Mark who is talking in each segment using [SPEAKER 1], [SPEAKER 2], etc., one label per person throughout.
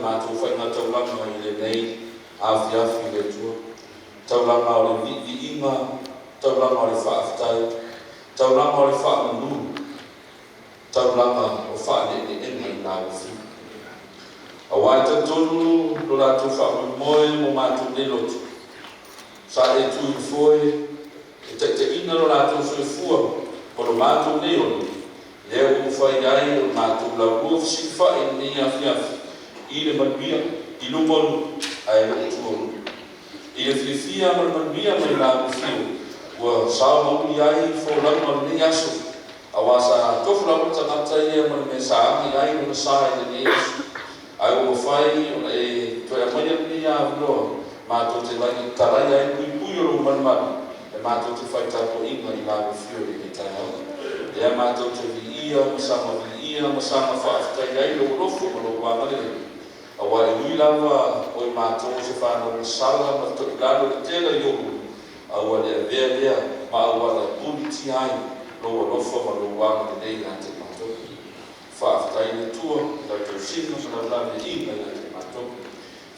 [SPEAKER 1] matou faigataulaga i lenei afiafi i le Atua. Taulaga o le viiviiga, taulaga o le faafetai, taulaga o le faamanu, taulaga o faaleeleega i lau Afio. Auā e talitonu lo latou faamoemoe mo matou nei loto, sa e tu i le foe e taitaiina lo latou soifua ma lo matou nei ola, lea ua mafai ai ona matou laulua fesilafai i lenei afiafi i le manuia i luma o nuu ae le o tua o nuu. I le fiafia ma le manuia mai lau Afio ua sao ma uli ai folauga o lenei aso, auā sa tofu lava le tagata ia ma le mea sa agi ai lona sa i lenei aso, ae ua mafai ona e toe aumaia lenei avanoa matou te talaia ai le puipui o lou malumalu e matou te fai tapuaiga i lau Afio i lenei taeao. Lea matou te viia ma saga viia ma saga faafetai ai lou alofa ma lou agalelei, auā e ui lava o i matou o se fanau masala ma toilalo le tele i ou a ua le avea lea ma auala e pulitia ai lou alofa ma lou agalelei ia te matou. Faafetai i le Atua i lau tausiga ma lau laveaiga ia te matou.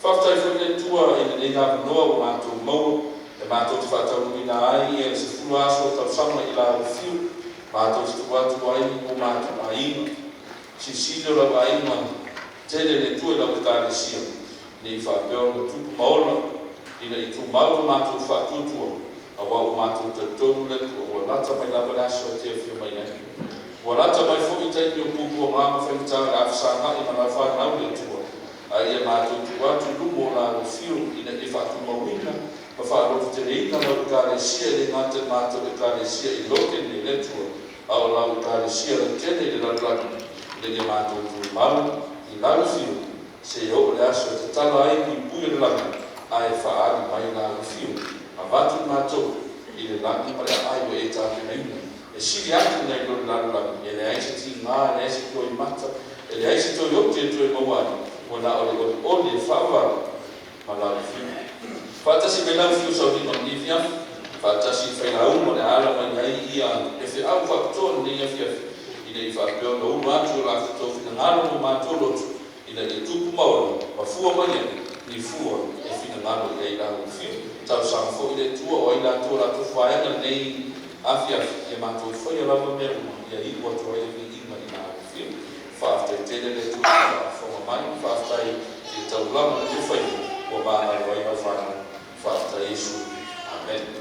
[SPEAKER 1] Faafetai foi i le Atua i lenei avanoa ua matou maua e matou te faataunuuina ai le 10 aso o tausaga i lau Afio, matou te tuu atu ai o matou aiga. Silisili o lau aiga tele le Atua i lau Ekalesia, ina ia faapea ona tupu ma ola, ina ia tumau lo matou faatuatua, auā ua matou talitonu le Atua ua lata mai lava le aso e te afio mai ai. Ua lata mai foi taimi o puapuaga ma faigata o le a fesagai ma lau fanau le Atua, a ia matou tuu atu i luma o lau Afio ina ia faatumauina ma faalototeleina lau Ekalesia, e le gata i matou Ekalesia i Loke nei le Atua, a o lau Ekalesia lautele i le lalolagi, ina ia matou tumau i lau Afio seia oo le aso e tatala ai puipui o le lagi ae faaali mai lau Afio, avatu i matou i le lagi ma le aai ua e tapenaina, e sili atu nai lo le lalolagi, e leai se tiga, e leai se toimata, e leai se toe oti e toe maua ai, ua na o le olioli e faavavau ma lau Afio. Faatasi mai lau Afio sauniga o lenei afiafi, faatasi i le failauga o le a ala mai ai ia le feau faapitoa i lenei afiafi, ina ia faapea ona ulu atu o latou finagalo ma matou loto, ina ia tupu ma ola ma fua mai ai ni fua e finagalo i ai lau Afio. Talosaga foi i le Atua o ai latou o le a tofu vaega lenei afiafi, ia matou faia lava mea uma ia iu atu ai le viiga i lau Afio. Faafetai tele le Atua i le faafofoga mai, faafetai i le taulaga na tufaina ua magalo ai lau fanau. Faafetai Iesu. Amen.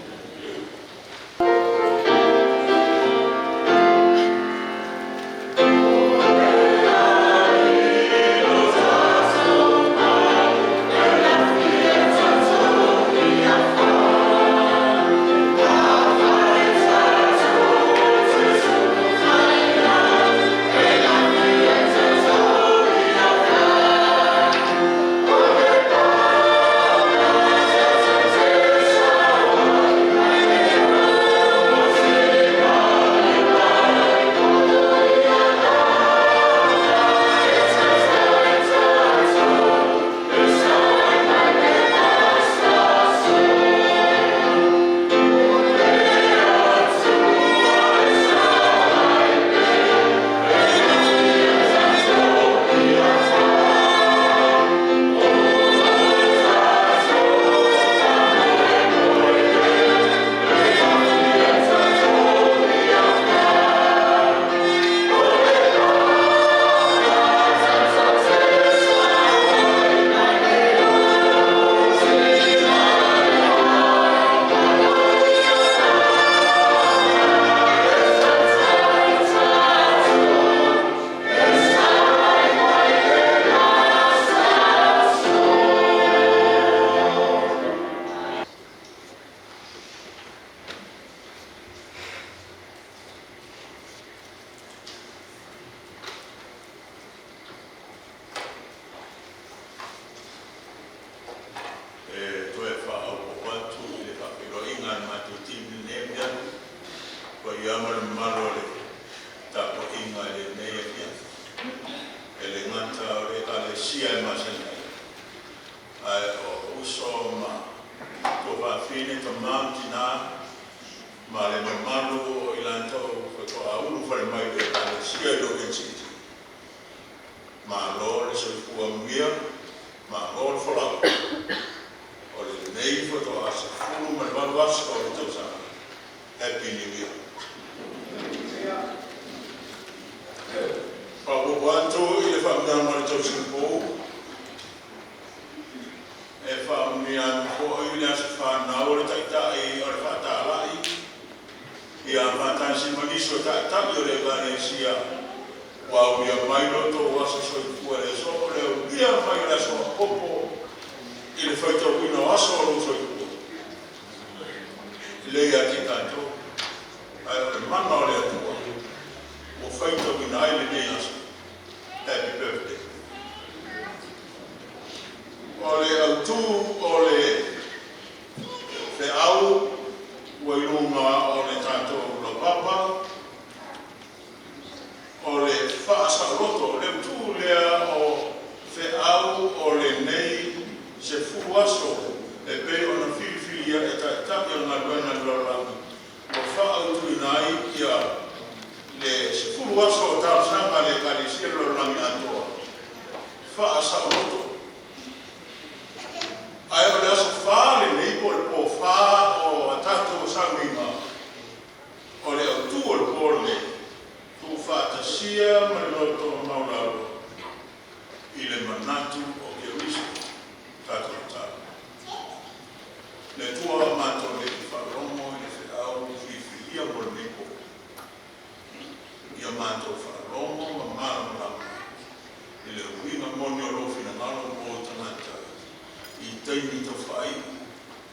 [SPEAKER 2] E toe faaopoopo atu i le faafeiloaiga a le matou team i lenei afiafi, paia ma le mamalu o le tapuaiga i lenei afiafi. E le gata o le Ekalesia e masani ai, ae o uso ma tuafafine, tama ma tina, ma le mamalu o i latou faatoa ulufale mai i le Ekalesia i Logan City. Malo le soifua manuia. Malo le folau. O lenei faatoa 18 aso o le tausaga. Happy New Year. Faaopoopo atu i le faamanuiaga o le tausaga fou, e faamanuia atu foi le aso fanau o le Taitai o le Fefaatalaai ia faatasi ma nisi o Taitai o le Ekalesia ua aulia mai lo outou aso soifua i le aso, o le aulia mai o le aso faaopoopo i le faitauina o aso o lou soifua. E le ia te i tatou, ae o le mana o le Atua ua faitauina ai lenei aso. Happy birthday. O le autū o le feau ua i luga o le tatou laupapa, o le faasaoloto. O le autū lea o feau o lenei 10 aso e pei ona filifilia e Taitai o le galuega a le lalolagi ua faaautuina ai ia le 10 aso o talosaga a le Ekalesia i le lalolagi atoa, faasaoloto. Ae o le aso 4 lenei po o le po 4 o a tatou sauniga, o le autū o le po lenei, tuufaatasia ma le loto maualalo i le manatu o Keriso. Tatou tatalo. Le Atua matou te faalogo i le feau filifilia mo lenei po, ia matou faalogo ma malamalama i le uiga moni o lou finagalo mo tagata i taimi taufaaiu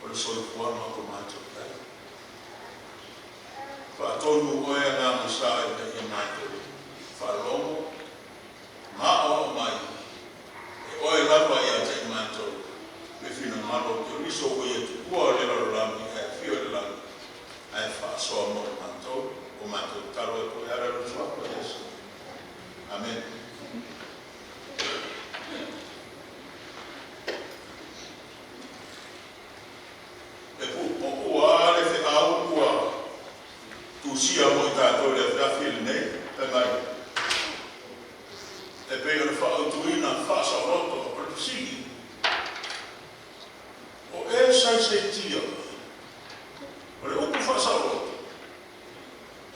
[SPEAKER 2] o le soifuaga o lo matou ai. Faatonu oe Agaga Sa ina ia matou faalogo ma aoao mai e oe lava ia te i matou le finagalo o Keriso ua ia tuua le lalolagi ae afio i le lagi ae faasoa mo i matou. Ua matou tatalo atu e ala i lou Suafa Iesu. Amene. E puupuu lava le feau ua tusia mo i tatou i le afiafi lenei, fai mai, e pei ona faaautuina faasaoloto. O le fesili, o e saisaitia? O le upu faasaoloto,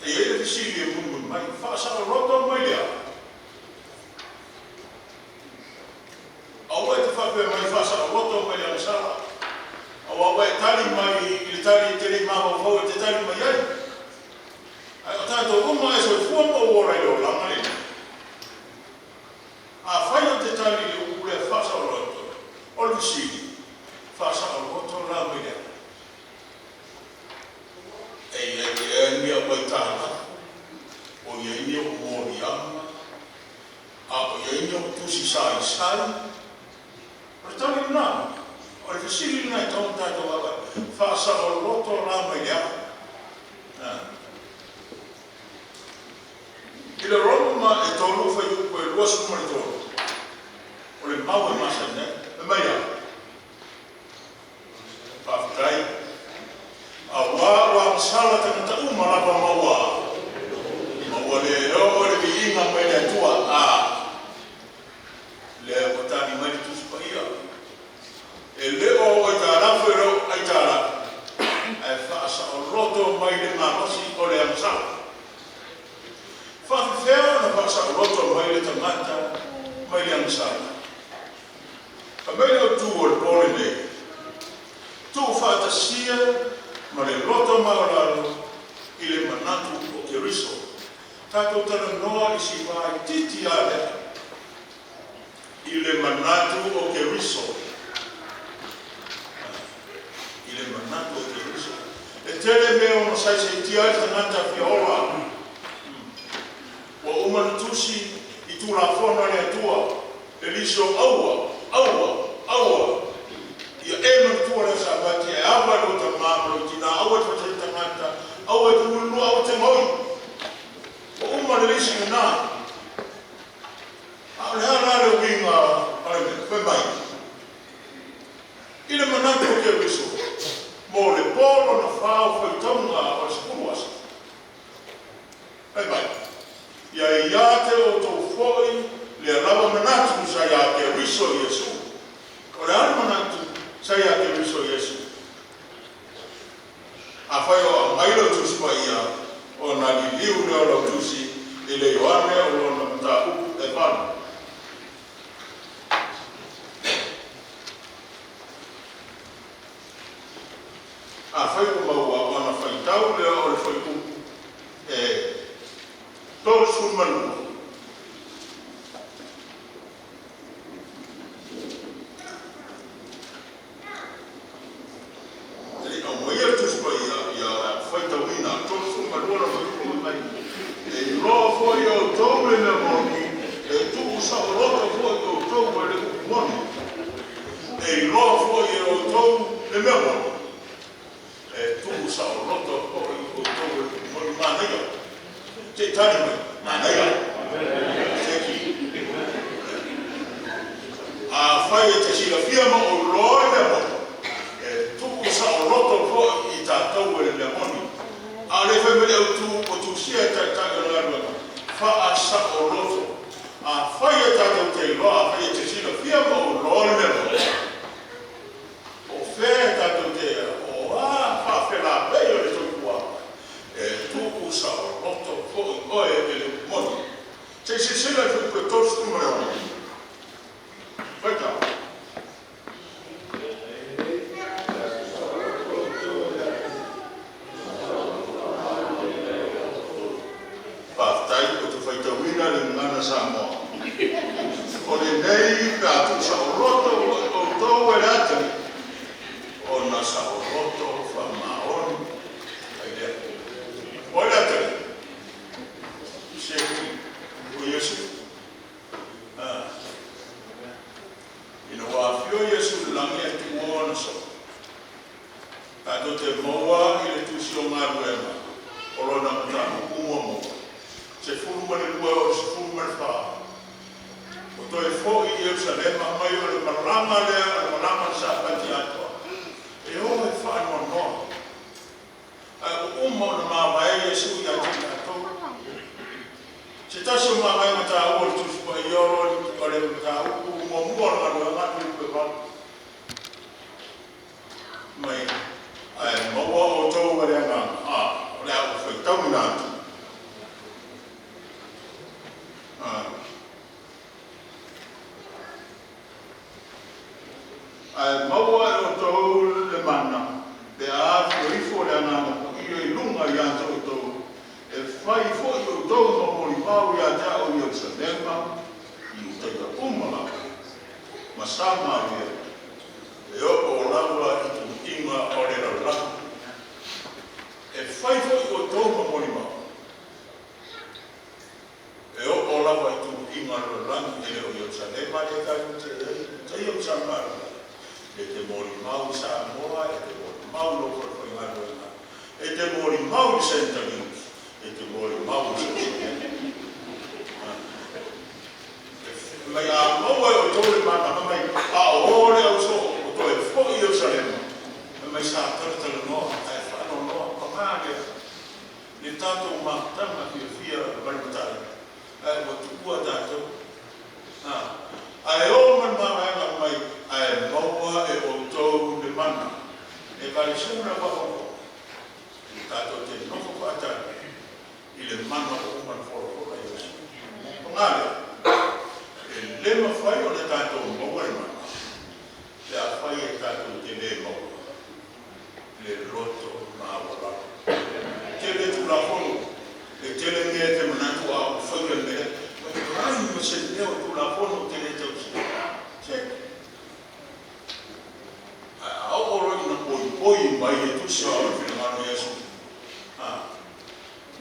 [SPEAKER 2] e i ai le fesili e mulimuli mai, faasaoloto mai le a? Aua e te faapea mai faasaoloto mai le agasala, aua ua e tali mai i le tali e te le i mafaufau e te tali mai ai. Ae o tatou uma e soifua ma ou ola i le olaga lenei. Afai ou te tali i le upu lea faasaoloto, o le fesili, faasaoloto la mai le a? E i ai ea ni au aitalafu, o i ai ni ou moliaga, a o i ai ni ou tusi saisai? O le tali lena, o le fesili lena e tatau ona tatou vaavaai. Faasaoloto la mai le a? I le Roma e 3 fuaiupu e 23, o le mau e masani ai, e mai a, faafetai, auā ua agasala tagata uma lava ma ua le oo i le viiga mai le Atua. A lea ua tali mai le Tusi Paia, e le o au aitalafu e le o aitalafu, ae faasaoloto mai le malosi o le agasala. Faafefea ona faasaoloto mai le tagata mai le agasala? Fai mai le autū o le po lenei, tuufaatasia ma le loto maualalo i le manatu o Keriso. Tatou talanoa i si vaitiiti a lea, i le manatu o Keriso, i le manatu o Keriso. E tele mea ono saisaitia ai le tagata fia ola. Ua uma ona tusi i Tulafono a le Atua le lisi o aua, aua, aua, ia e manatua le aso Sapati e ava i lou tamā ma lou tinā, aua e te fatalia tagata, aua e te mulumulua, aua e te gaoi. Ua uma le lisi lena. A o le a la le uiga o le mea? Fai mai, i le manatu o Keriso, mo le po lona fa o faitauga o le 10 aso. Fai mai, ia ia te outou foi lea lava manatu sa ia Keriso Iesu. Afai o aumai lau Tusi Paia, ona liliu lea o lau Tusi i le Ioane o lona mataupu e 8. Afai ua maua, ona faitau lea o le fuaiupu e 32. E le i aumaia le Tusi Paia, ia faitauina 32 le fuaiupu mai. E iloa foi e outou le mea moni, e tuusaoloto foi outou e le upu moni. E iloa foi e outou le mea moni, e tuusaoloto foi outou e le upu moni. Manaia. Se i tali mai. Manaia. Seki. Afai e te silafia ma ou iloa le mea moni, e tuusaoloto foi i tatou e le mea moni. A o le fai mai le autu o tusia e taitai o le galuega, faasaoloto. Afai e tatou te iloa, afai e te silafia ma ou iloa le mea moni, o fea e tatou te, o a faafelavei o le soifuaga, e tuusaoloto foi oe e le upu moni. Se i silasila i le fuaiupu e 36. Faitau. Faafetai ou te faitauina le Gagana Samoa. O lenei pe a tuusaoloto outou e le atalii, ona saoloto faamaoni ai lea. O ai le atalii? Se o Iesu. Ah. Ina ua afio Iesu i le lagi ae tuua ona soo, tatou te maua i le Tusi o Galuega o lona mataupu muamua, 12 o le 14. Ua toe foi i Ierusalema mai o le malaga lea o le malaga o le Sapati atoa, e o e faanoanoa. Ae ua uma ona mavae Iesu ia te i latou. Se tasi o mavaega taua o le Tusi Paia o le mataupu muamua o le galuega a Filipu e 8. Mai ae maua outou e le agaga, o le a ou faitauina atu. Ae maua e outou le mana, pe a afio ifo le Agaga Paia i luga ia te outou, e fai foi outou ma molimau ia te au i Ierusalema, i Iutaia uma lava, ma Samaria, e oo lava i tumuiga o le lalolagi. E fai foi outou ma molimau, e oo lava i tumuiga o le lalolagi, e le o Ierusalema le tatou te i ai, Iutaia ma Samaria, e te molimau i Samoa, e te molimau i lou falefaigaluega, e te molimau i Centrelink, e te molimau i so mai a maua e outou le mana mai a o le ausoo o toe foi i Ierusalema, mai sa talatalanoa ae faanoanoa paga lea le tatou mafutaga fiafia ma le Matai ae ua tuua tatou. Ae o ma le mavaega mai ae maua e outou le mana. E valesia na faafofoga tatou te nofo faatali i le mana o uma na folafola i Iesu. Paga lea, e le mafai ona tatou maua le mana pe afai e tatou te le maua le loto maualalo. Tele Tulafono, e tele mea e te manatu a ou faia le mea, mai leai ma se mea o Tulafono te le tausia. Se, ae a oo loa ina poipoi mai e tusa o le finagalo o Iesu,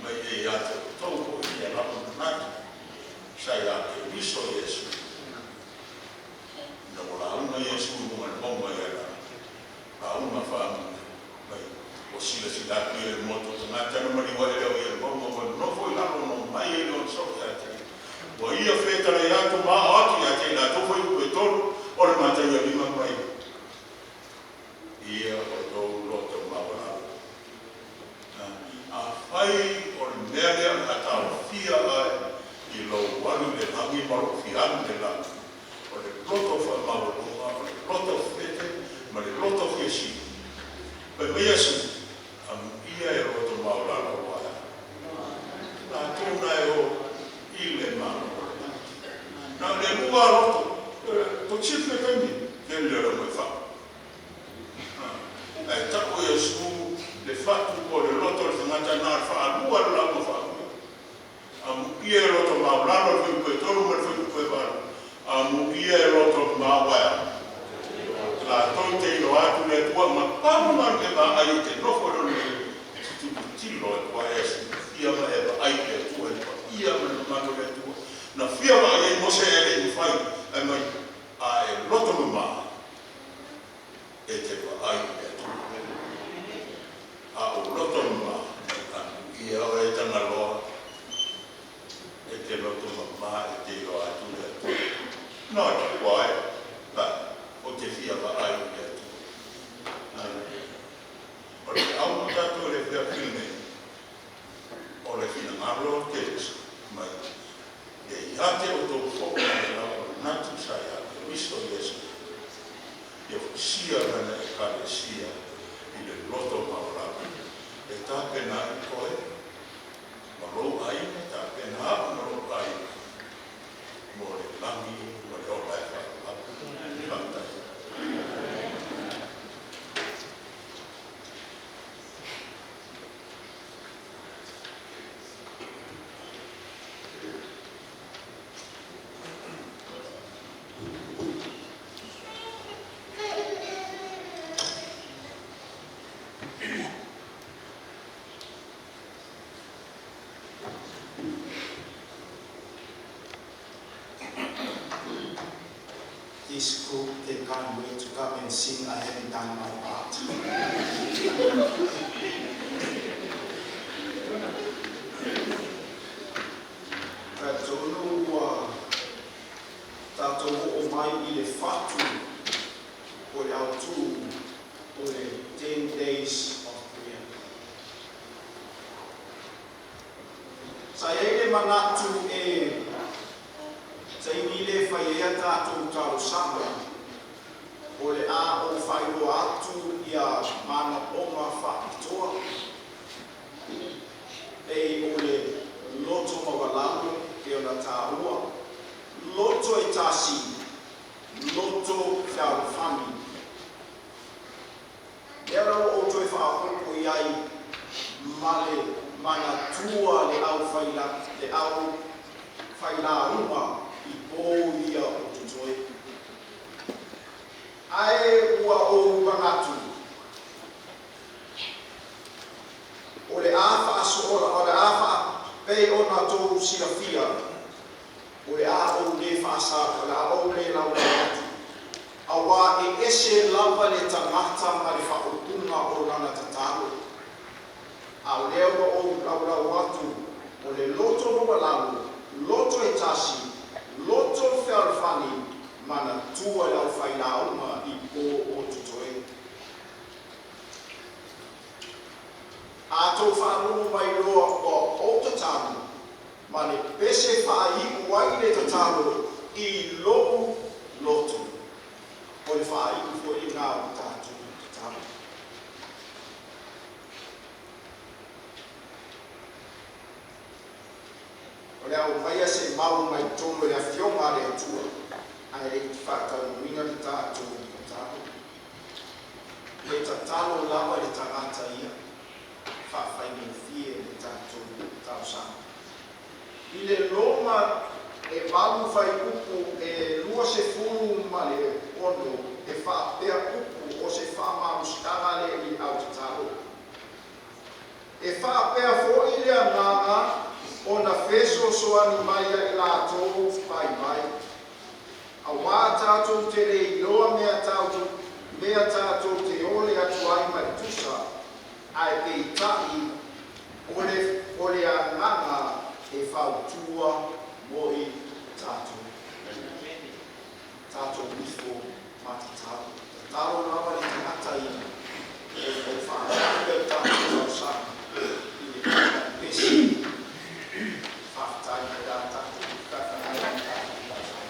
[SPEAKER 2] mai e ia te outou foi ia lava manatu sa ia Keriso Iesu. Ina ua lauga Iesu i luga o le mauga ia lauga faamuli mai, ua silasila atu ia i le motu o tagata na maliu ae lea o ia i le mauga, ua nofo i lalo ona omai ai lea o soo ia te ia. Ua ia fetalai atu ma ao atu ia te i latou fuaiupu e 3 o le Mataia 5 mai. Ia outou loto maualalo. Afai o le mea lea o le a taofia oe i lou alu i le lagi ma lou fia alu i le lagi, o le loto faamaualuga, o le loto fete ma le loto fiasili. Fai mai Iesu, amuia Silafia taimi, tele o le aumai fa'u. Ae ta'u e Iesu le fatu po o le loto o le tagata na o le faalua le lauga faamuia. Amuia e loto maualalo le fuaiupu 3 ma le fuaiupu 8. Amuia e loto mamao ae a? Latou te iloa atu le Atua ma pau na o le mea vaai e te nofo i lona e te tilotilo atu ai e silafia ma e vaai i le Atua i le paia ma le mamalu o le Atua. Na fia vaai ai Mose ae le i mafai, ae mai a e loto mama e te vaai i le Atua. A o loto mama mai amuia oe e Tagaloa e te loto mama e te iloa atu le Atua. Not why, but ou te fia vaai i le Atua. O le feau mo tatou i le afiafi lenei, o le finagalo o Iesu mai, e ia te outou foi le manatu sa ia Keriso Iesu, ia fusia lana Ekalesia i le loto maualalo. E tapena ai oe ma lou aiga, tapena a'u ma lo'u aiga mo le lagi ma le ola e faavavau. Faafetai.
[SPEAKER 3] This group, they can't wait to come and sing "I Haven't Done My Part." Talitonu ua tatou oo mai i le fatu o le autū o le 10 Days of Prayer. Sa i ai le manatu e taimi lea e fai ai a tatou talosaga, o le a ou faailoa atu ia manaoga faapitoa, pei o le loto maualalo pei ona taua, loto e tasi, loto fealofani. Lea la ua ou toe faaopoopo i ai ma le manatua le au le au failauga i po ia o totoe. Ae ua ou manatu, o le a faasoola, o le a faapei ona tou silafia, o le a ou lē faasa, o le a ou lē laulau atu, auā e ese lava le tagata ma le faaupuga o lana tatalo. A o lea ua ou laulau atu, o le loto maualalo, loto e tasi, loto fealofani, manatua le aufailauga i po o totoe. A tou faalogo mai loa ua ou tatalo, ma le pese faaiu ai le tatalo i lou loto, o le faaiu foi lena o le tatou tatalo. O le a aumaia se mau mai totonu o le Afioga a le Atua, ae le i faataunuuina le tatou tatalo. E tatalo lava le tagata ia, faafaigofie le tatou talosaga. I le Roma e 8 fuaiupu e 26, e faapea upu o se faamalositaga lea i le au tatalo. E faapea foʻi le Agaga ona fesoasoani mai ia i latou vaivai. Auā tatou te le iloa mea tatou te ole atu ai ma le tusa, ae peitai o le Agaga e fautua mo i tatou. Tatou ifo ma tatalo. Tatalo lava le tagata ia o faaalia le tatou talosaga i le pesi. Faafetai mai la tatou faafetai le tatou talosaga.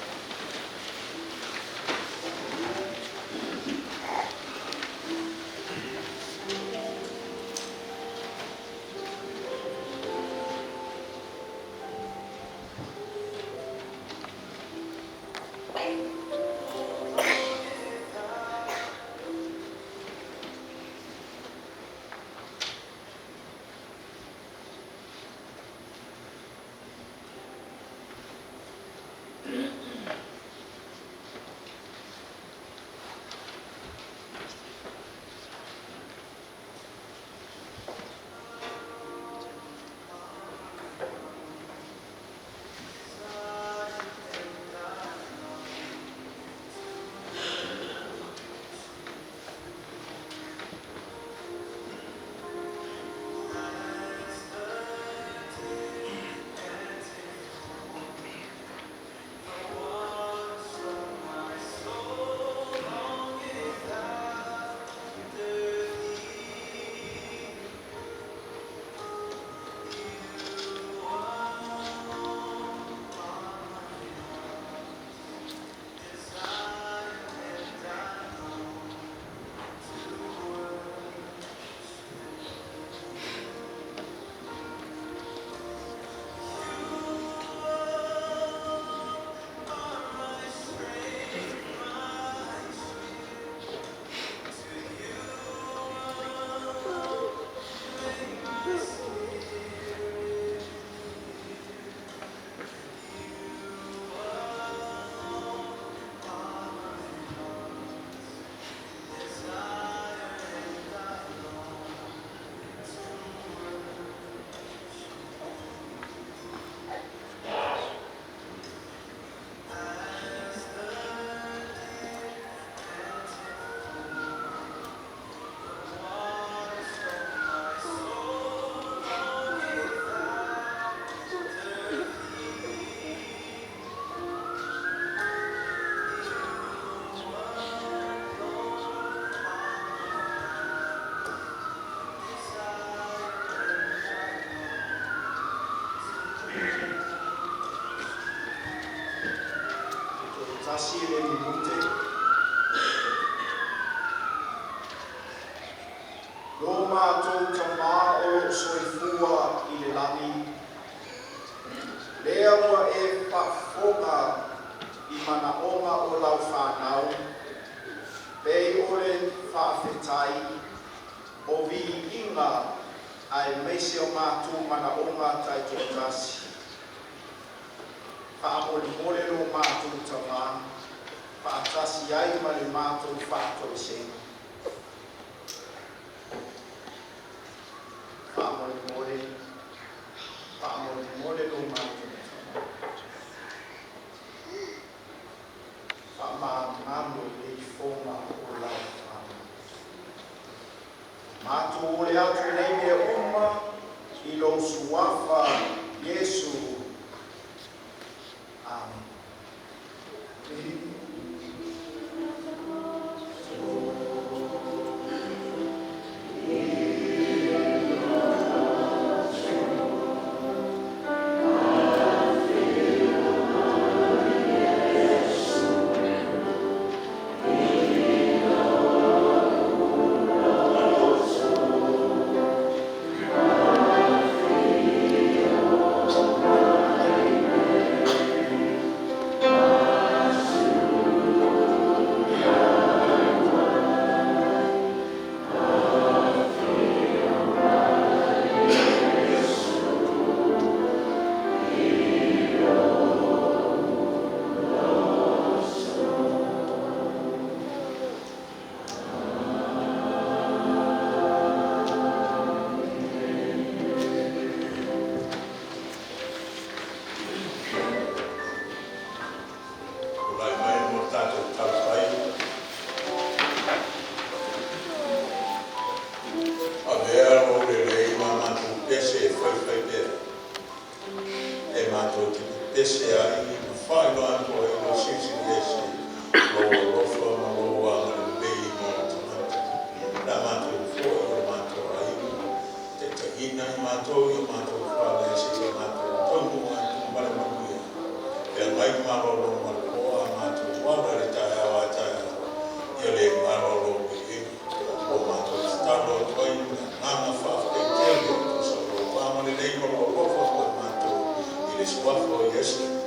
[SPEAKER 3] Matou Tamā o loo soifua i le lagi, lea ua e faafofoga i manaoga o lau fanau, pei o le faafetai, o viiga aemaise o matou manaoga taitoatasi. Faamolemole lo matou Tamā, faatasi ai ma le matou faatoesega. Faamolemole, faamolemole lo matou Tamā. Faamagalo le ifoga o lau fanau. Matou ole atu nei mea uma i lou suafa Iesu. Amen.
[SPEAKER 2] Tulai mai mo le tatou taumafai. Avea lou lelei ma matou pese e faifai pea. E matou te pepese ai ma faailoa atu ai lou silisili ese, lou alofa ma lou agalelei mo tagata. La matou foi o le matou aiga, taitaiina i matou i o matou fale seia matou taunuu atu ma le manuia. Feagai malolo ma le po a matou ala i le taeao a taeao, ia le galo lou viiga. Ua matou tatalo atu ai ma le agaga faafetai tele e tusa o lou agalelei ma lou alofa mo i matou i le suafa o Iesu.